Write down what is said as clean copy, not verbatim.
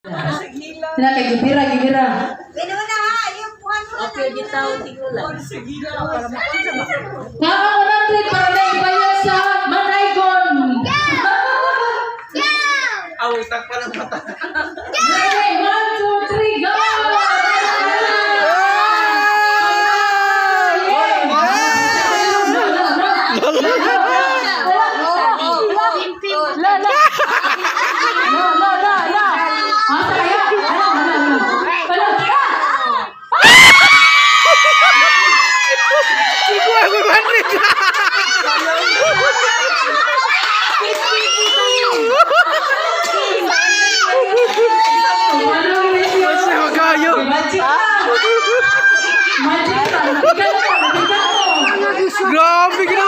Sila kay gibira, gibira. Pinuna ha, yung buwan mo. Okay, gitaw tingula. Tama 100 para na ibayad sa Manaygon. Aw, takpan ang mata. Okay, one, two, three, go! La, la. La, la, la, la. Asa kaya? Ano, ano, ano? Wala. Ah! Ikuha ko 100. Ano yun? Sa kayo. Magic ka! Magic ka! Ikaw mo! Ikaw mo! Grabe.